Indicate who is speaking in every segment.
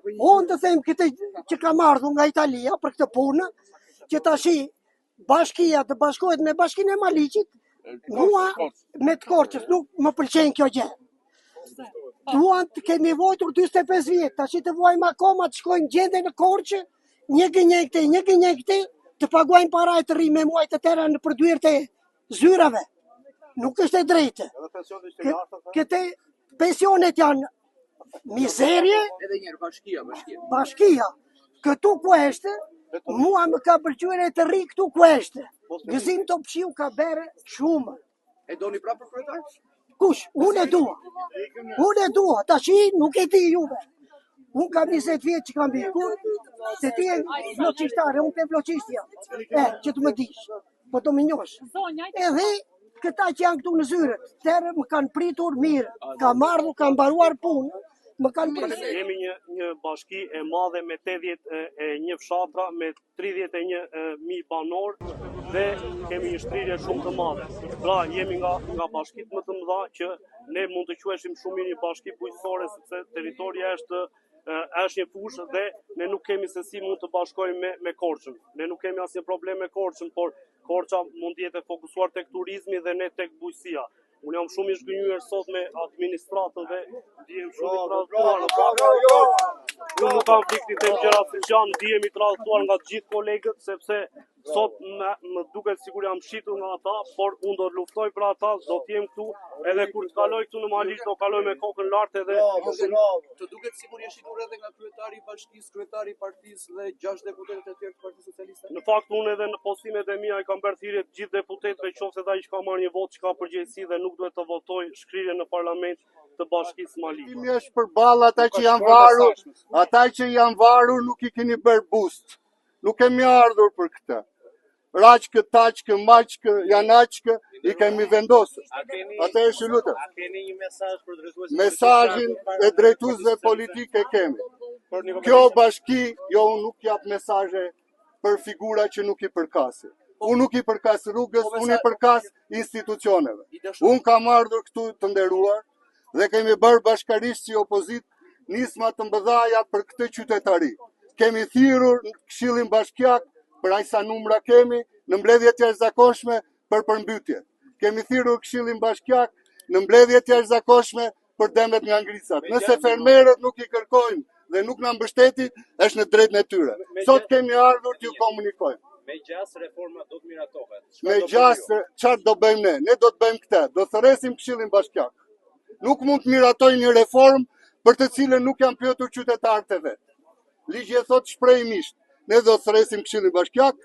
Speaker 1: Unë të them këtë që kam ardhur nga Italia për këtë punë, që tashi bashkia të bashkohet me bashkinë e Maliqit, mua me të Korçës nuk më pëlqen kjo gjë. Duan të kemi vojtur 45 vjet, tashi të vuajmë akoma të shkojmë gjenden në Korçë, një gënjen këtej, një gënjen këtej, të paguajmë para e të rrimë me muaj të tëra nëpër dyert e zyrave. Nuk është e drejtë. Këte pensionet janë mizerje.
Speaker 2: Edhe një herë bashkia, bashkia.
Speaker 1: Bashkia. Këtu ku është, mua më ka pëlqyer të rri këtu ku është. Gëzim Topçiu ka bërë shumë.
Speaker 2: E doni prapë për kryetar?
Speaker 1: Kush? Unë e dua. Unë e dua. Tashi nuk e di juve. Unë kam 20 vjet që kam ikur, se ti je vloçishtare, unë pe vloçisht jam. E, që të më dish. Po të më njohësh. Edhe këta që janë këtu në zyrët, tërë më kanë pritur mirë. Kam ardhur, kam mbaruar punë, më kanë pritur.
Speaker 3: Jemi një një bashki e madhe me 81 fshatra, me 31 mijë banorë dhe kemi një shtrirje shumë të madhe. Pra jemi nga nga bashkitë më të mëdha që ne mund të quheshim shumë mirë një bashki bujqësore sepse territoria është është një fushë dhe ne nuk kemi se si mund të bashkojmë me me Korçën. Ne nuk kemi asnjë problem me Korçën, por Korça mund të jetë e fokusuar tek turizmi dhe ne tek bujqësia. Unë jam shumë i zhgënjyer sot me administratën dhe ndihem shumë i tradhtuar. Unë nuk kam frikë t'i them gjërat siç janë, ndihem i tradhtuar nga të gjithë kolegët sepse sot më, më duket sikur jam shitur nga ata, por unë do të luftoj për ata, do të jem këtu, edhe kur të kaloj këtu në Maliq do kaloj me kokën lart edhe
Speaker 2: Të duket sikur je shitur edhe nga kryetari i bashkisë, kryetari i partisë dhe gjashtë deputetët e tjerë të Partisë Socialiste.
Speaker 3: Në fakt unë edhe në postimet e mia i kam bërë thirrje të gjithë deputetëve, qoftë edhe ai që ka marrë një votë që ka përgjegjësi dhe nuk duhet të votojë shkrirjen në parlament të bashkisë Maliq.
Speaker 4: Kimi është përballë ata që janë varur, ata që janë varur nuk i keni bërë boost. Nuk kemi ardhur për këtë. Raçkë, taçkë, maçkë, janaçkë, i kemi vendosur. Atëherë ju lutem.
Speaker 5: A keni një mesazh për drejtuesit
Speaker 4: Mesazhin e drejtuesve politikë e kemi. Kjo bashki, jo unë nuk jap mesazhe për figura që nuk i përkasin. Unë nuk i përkas rrugës,
Speaker 2: Po,
Speaker 4: unë i përkas institucioneve.
Speaker 2: I dashur.
Speaker 4: Unë kam ardhur këtu të nderuar dhe kemi bërë bashkarisht si opozitë nisma të mëdhaja për këtë qytetari. Kemi thirrur në Këshillin Bashkiak për aq sa numra kemi në mbledhje të jashtëzakonshme për përmbytje. Kemi thirrur Këshillin Bashkiak në mbledhje të jashtëzakonshme për dëmet nga ngricat. Nëse fermerët nuk i kërkojnë dhe nuk na mbështetin, është në drejtën e tyre. Sot kemi ardhur t'ju komunikojmë.
Speaker 5: Me gjasë reforma do të miratohet. Çfarë
Speaker 4: Me
Speaker 5: do bëni ju?
Speaker 4: gjasë, çfarë do bëjmë ne? Ne do të bëjmë këtë, do thërresim Këshillin Bashkiak. Nuk mund të miratojnë një reformë për të cilën nuk janë pyetur qytetarët e vet. Ligji e thotë shprehimisht, ne do të thërresim Këshillin Bashkiak,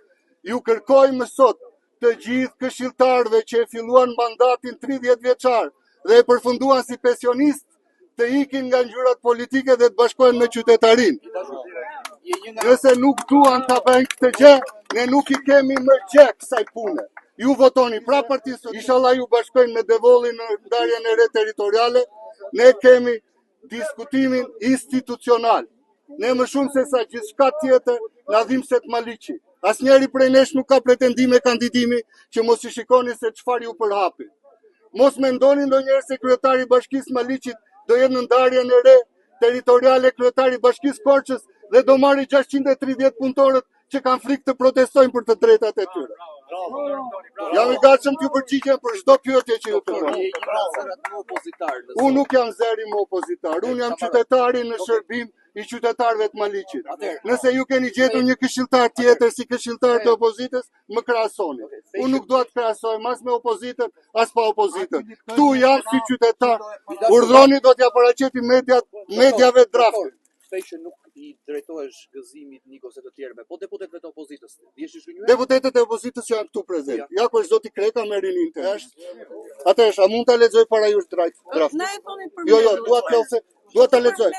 Speaker 4: ju kërkojmë sot të gjithë këshilltarëve që e filluan mandatin 30 vjeçar dhe e përfunduan si pensionist të ikin nga ngjyrat politike dhe të bashkohen me qytetarinë.
Speaker 2: Je një nga
Speaker 4: Nëse nuk duan ta bëjnë këtë gjë, ne nuk i kemi më gjë kësaj pune. Ju votoni pra partisë, inshallah ju bashkojnë me Devollin në ndarjen e re territoriale. Ne kemi diskutimin institucional. Ne më shumë se sa gjithçka tjetër na dhimbset Maliqi. Asnjëri prej nesh nuk ka pretendime kandidimi që mos i shikoni se çfarë ju përhapi. Mos mendoni ndonjëherë se kryetari i Bashkisë Maliqit do jetë në ndarjen e re territoriale kryetari i Bashkisë Korçës dhe do marrë 630 punëtorët që kanë frikë të protestojnë për të drejtat e tyre. Jam i gatshëm t'ju përgjigjem për çdo pyetje që ju të bëni.
Speaker 2: je një nga zërat më opozitar në
Speaker 4: Unë nuk jam zëri më opozitar, unë jam qytetari në shërbim i qytetarëve të Maliqit.
Speaker 2: Atëherë.
Speaker 4: Nëse ju keni gjetur një këshilltar tjetër si këshilltar të opozitës, më krahasoni. Unë nuk dua të krahasohem as me opozitën, as pa opozitën. Këtu jam si qytetar. Urdhroni do t'ja paraqetim mediat, mediave draftin.
Speaker 2: Thej që nuk i drejtohesh gëzimit Nikos e të tjerëve, po deputetëve të opozitës. Ndihesh i zhgënjyer?
Speaker 4: Deputetët e opozitës që janë këtu prezent. Ja ku është zoti Kreka me rinin të. Është. Atëherë, a mund ta lexoj para jush draft? draft?
Speaker 6: Na e thoni për
Speaker 4: Jo, jo, dua të se dua ta lexoj.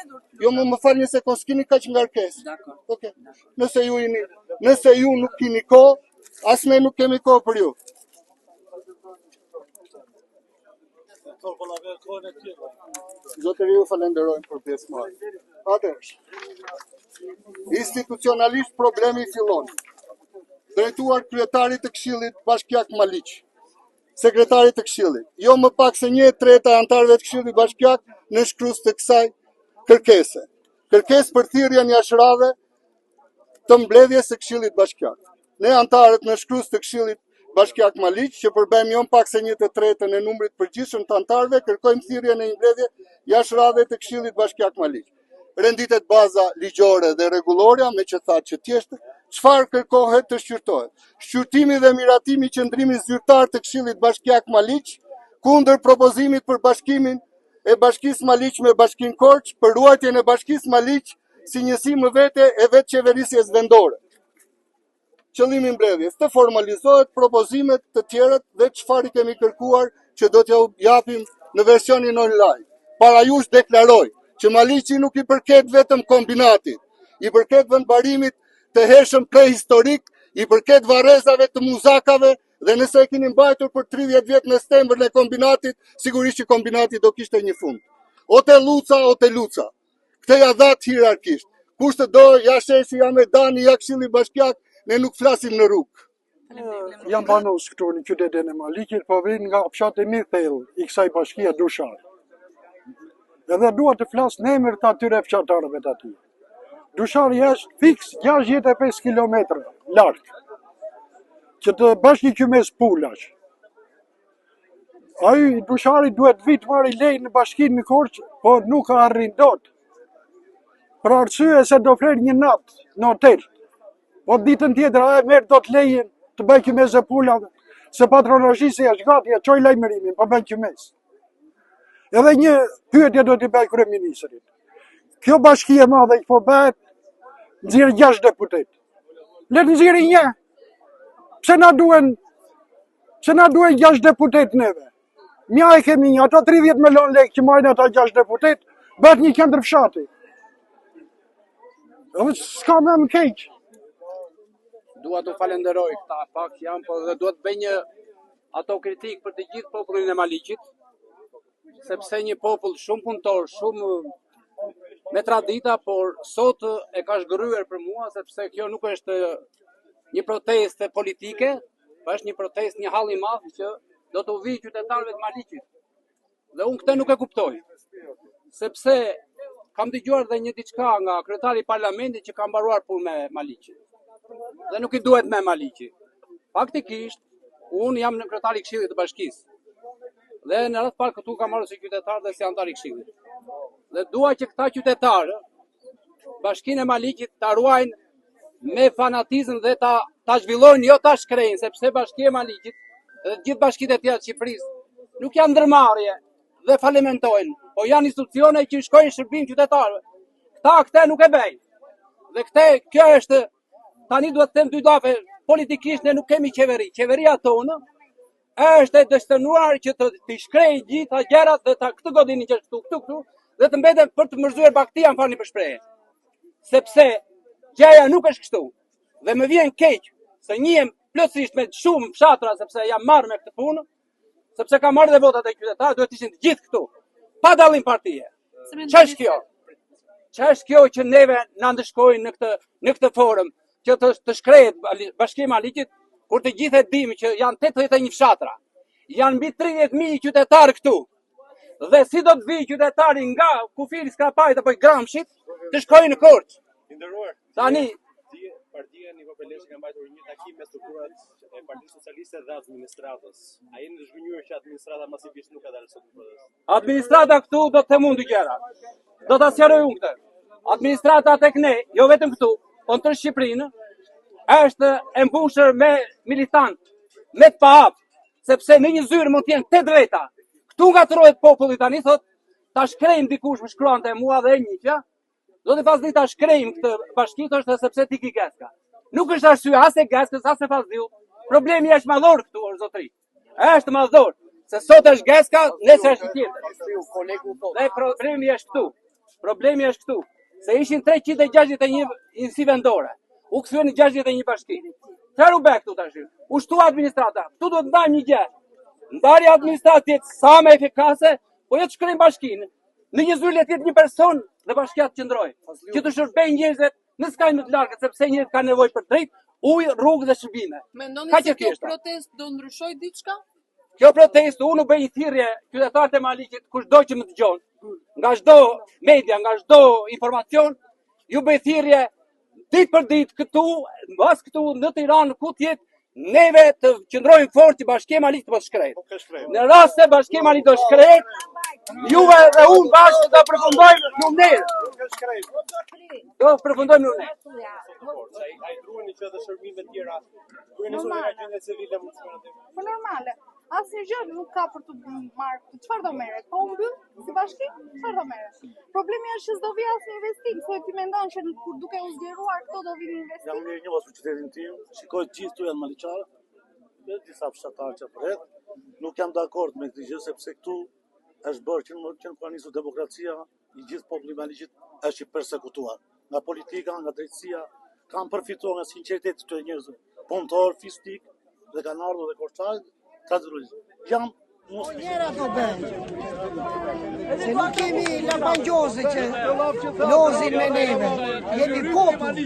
Speaker 4: Jo, më më fal një sekondë, s'keni kaq ngarkesë.
Speaker 6: Dakor.
Speaker 4: Okej. Nëse ju jeni, nëse ju nuk keni kohë, as ne nuk kemi kohë për ju. Zotëri ju falenderojmë për pjesëmarrjen. Atëherë, institucionalisht problemi fillon. Drejtuar kryetarit të Këshillit Bashkiak Maliq, sekretarit të Këshillit, jo më pak se 1/3 e anëtarëve të Këshillit Bashkiak në shkrues të kësaj kërkese. Kërkesë për thirrjen jashtë radhe të mbledhjes së Këshillit Bashkiak. Ne anëtarët nënshkrues të Këshillit Bashkiak Maliq, që përbëjmë jo më pak se 1/3 e numrit të përgjithshëm të anëtarëve, kërkojmë thirrjen e një mbledhje jashtë radhe të Këshillit Bashkiak Maliq. Renditet baza ligjore dhe rregullorja, me që thatë që thjeshtë, çfarë kërkohet të shqyrtohet. Shqyrtimi dhe miratimi i qëndrimit zyrtar të Këshillit Bashkiak Maliq kundër propozimit për bashkimin e Bashkisë Maliq me Bashkinë Korçë për ruajtjen e Bashkisë Maliq si njësi më vete e vetëqeverisjes vendore. Qëllimi i mbledhjes të formalizohet propozimet të tjerat dhe çfarë i kemi kërkuar që do t'jua japim në versionin online. Para jush deklaroj që Maliqi nuk i përket vetëm kombinatit, i përket vendbarimit të hershëm prehistorik, i përket varrezave të muzakave dhe nëse e keni mbajtur për 30 vjet në stembrën e kombinatit, sigurisht që kombinati do kishte një fund. O te Lluca, o te Luca. Këtë ja dhatë hierarkisht. Kush të do, ja sheshi, ja mejdani, ja këshilli bashkiak, ne nuk flasim në rrugë.
Speaker 6: Jam banues këtu në qytetin e Maliqit, po vij nga fshati më i thellë i kësaj bashkie Dushar. Edhe dua të flas në emër të atyre fshatarëve të atij. Dushari është fiks 65 km larg. Që të bësh një qymes pulash. Ai Dushari duhet të vijë të marrë leje në bashkinë në Korçë, po nuk arrin dot. Për arsye se do flerë një natë në hotel. Po ditën tjetër a e merr dot lejen të bëjë qymes e pulave, se patronazhisti është gati, e çoi lajmërimin, po bën qymes. Edhe një pyetje do t'i bëj kryeministrit. Kjo bashki e madhe që po bëhet, nxjerr 6 deputetë. Le të nxjerrë një. Pse na duhen Pse na duhen 6 deputetë neve? Mja e kemi një, ato 30 milion lekë që marrin ata 6 deputetë, bëhet një qendër fshati. Edhe s'ka më më keq.
Speaker 7: Dua të falenderoj këta pak janë, po dhe dua të bëj një autokritikë për të gjithë popullin e Maliqit, sepse një popull shumë punëtor, shumë me tradita, por sot e ka zhgërryer për mua, sepse kjo nuk është një protestë politike, po është një protestë, një hall i madh që do t'u vijë qytetarëve të Maliqit. Dhe unë këtë nuk e kuptoj. Sepse kam dëgjuar dhe një diçka nga kryetari i parlamentit që ka mbaruar punë me Maliqin. Dhe nuk i duhet me Maliqi. Faktikisht, unë jam nënkryetar i Këshillit të Bashkisë. Dhe në radhë të parë këtu kam ardhur si qytetar dhe si anëtar i Këshillit. Dhe dua që këta qytetarë Bashkinë e Maliqit ta ruajnë me fanatizëm dhe ta ta zhvillojnë, jo ta shkrejnë, sepse Bashkia e Maliqit dhe të gjithë bashkitë e tjera të Shqipërisë nuk janë ndërmarrje dhe falimentojnë, po janë institucione që shkojnë shërbim qytetarëve. Këta këtë nuk e bëjnë. Dhe këtë kjo është tani duhet të them dy llafe politikisht ne nuk kemi qeveri. Qeveria tonë është e destinuar që të t'i shkrejë gjitha gjërat dhe ta këtë godinë që është këtu, këtu, këtu, dhe të mbetet për të mërzyer bagëtia, më falni për shprehje. Sepse gjëja nuk është kështu. Dhe më vjen keq se njihem plotësisht me shumë fshatra sepse jam marrë me këtë punë, sepse kam marrë dhe votat e qytetarëve, duhet të ishin të gjithë këtu, pa dallim partie. Ç'është është kjo? Ç'është është kjo që neve na ndëshkojnë në këtë në këtë formë, që të, të shkrehet Bashkia e Maliqit, kur të gjithë e dimë që janë 81 fshatra, janë mbi 30.000 qytetarë këtu, dhe si do të vijë qytetari nga kufiri i Skrapajt apo i Gramshit, të shkojë në Korçë.
Speaker 5: Tani, Partia Niko Peleshi ka mbajtur një takim me strukturat e Partisë Socialiste dhe administratës. A jeni të zhgënjyer që administrata masivisht nuk ka dalë sot në protestë?
Speaker 7: Administrata këtu do të them unë dy gjëra. Do ta sqaroj unë këtë. Administrata tek ne, jo vetëm këtu, po në tërë Shqipërinë, është e mbushur me militantë, me të paaftë, sepse në një zyrë mund të jenë 8 veta. Këtu ngatërrohet populli tani thotë, ta shkrejmë dikush më shkruante mua dhe e njihja, Zoti Fazli ta shkrejmë këtë bashki thoshte sepse ti ki Geska. Nuk është arsye as e Geskës, as e Fazliut. Problemi është madhor këtu, or zotri. Është madhor. Se sot është Geska, nesër është tjetër. Dhe problemi është këtu. Problemi është këtu. Se ishin 361 njësi vendore. U kthyen në 61 bashki. Çfarë u bë këtu tash? U shtua administrata. Këtu duhet të ndajmë një gjë. Ndarja e administratës sa më efikase, po jo të shkrejmë bashkinë. Në një zyrë le të jetë një person dhe bashkia të qëndrojë, që të shërbejë njerëzit në skaj më të largët, sepse njerëzit kanë nevojë për dritë, ujë, rrugë dhe
Speaker 8: shërbime. Mendoni se kjo protestë do ndryshojë diçka?
Speaker 7: Kjo protestë unë u bëj një thirrje qytetarët e Maliqit, kushdo që më dëgjon. nga çdo media, nga çdo informacion, ju bëj thirrje ditë për ditë këtu, mbas këtu në Tiranë ku të jetë neve të qëndrojmë fort që Bashkia e Maliqit të mos shkrehet. Në rast se Bashkia e Maliqit do shkrehet, juve dhe unë bashkë do përfundojmë në humnerë. Do përfundojmë në humnerë.
Speaker 5: A i druheni që edhe shërbimet tjera, ku jeni sot nga gjendja civile mund të shkojnë aty?
Speaker 9: Po normale. Asnjë gjë nuk ka për të marrë. Çfarë do merret? Po u mbyll si bashki? Çfarë do merret? Problemi është që s'do vijë asnjë investim, se ti mendon që kur duke u zgjeruar këto do vinë
Speaker 10: investime. Jam mirënjohës për qytetin tim, shikoj të gjithë këtu janë maliqarë, dhe disa fshatarë që përreth. Nuk jam dakord me këtë gjë sepse këtu është bërë që në që ka nisur demokracia, i gjithë populli i Maliqit është i persekutuar nga politika, nga drejtësia, kanë përfituar nga sinqeriteti i këtyre njerëzve, punëtorë, fisnik dhe kanë ardhur dhe korçarët, tradicionalisht. Jam
Speaker 1: Po njëra do bëhen. Se nuk jemi lapangjozë që lozin me neve. Jemi popull.